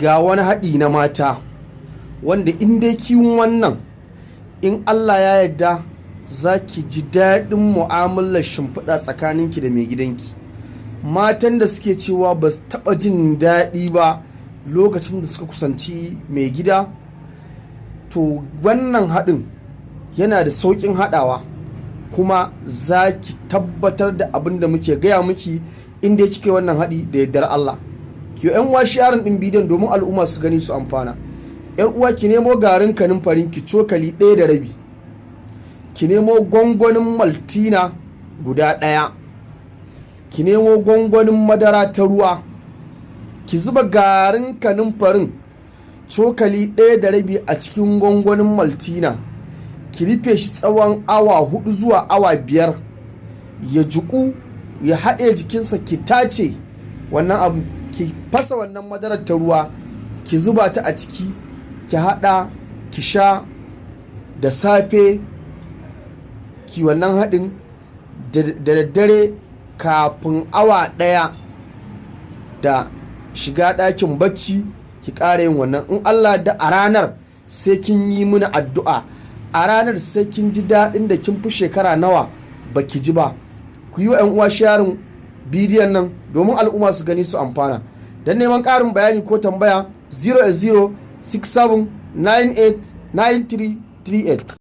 Ga wani haɗi na mata wanda in dai kiwon wannan, in Allah ya yarda, za ki ji daɗin mu'amalar shimfiɗa tsakaninki da mai gidanki. Matan da suke cewa ba su taɓa jin daɗi ba lokacin da suka kusanci mai gida, to wannan haɗin yana da sauƙin haɗawa, kuma za ki tabbatar da abin da muke gaya miki inda kike wannan haɗi da yardar Allah. Ki yi uwa sharing ɗin bidiyon domin al'umma su gani su amfana. Yar uwa, ki nemo garin kanumfarin ki cokali 1.5, ki nemo gwangwanin Maltina guda ɗaya, ki nemo gwangwanin madara ta ruwa. Ki zuba garin kanumfarin cokali 1.5 a cikin gwangwanin Maltina, ki rufe shi tsawon awa 4 zuwa awa 5, ya juku ya haɗe jikinsa. Ki tace wannan abu, ki fasa wannan madarar ta ruwa, ki zuba ta a ciki, ki haɗa, ki sha da safe. Ki wannan haɗin da daddare kafin awa 1 da shiga ɗakin bacci, ki ƙara yin wannan. In Allah da, a ranar sai kin yi mini addu'a. A ranar sai kin ji daɗin da kin fi shekara nawa baki ji ba. Ku yi wa 'yan uwa sharing bidiyon nan domin al'umma su gani su amfana. Don neman ƙarin bayani ko tambaya, 0 0 67 98 93 38.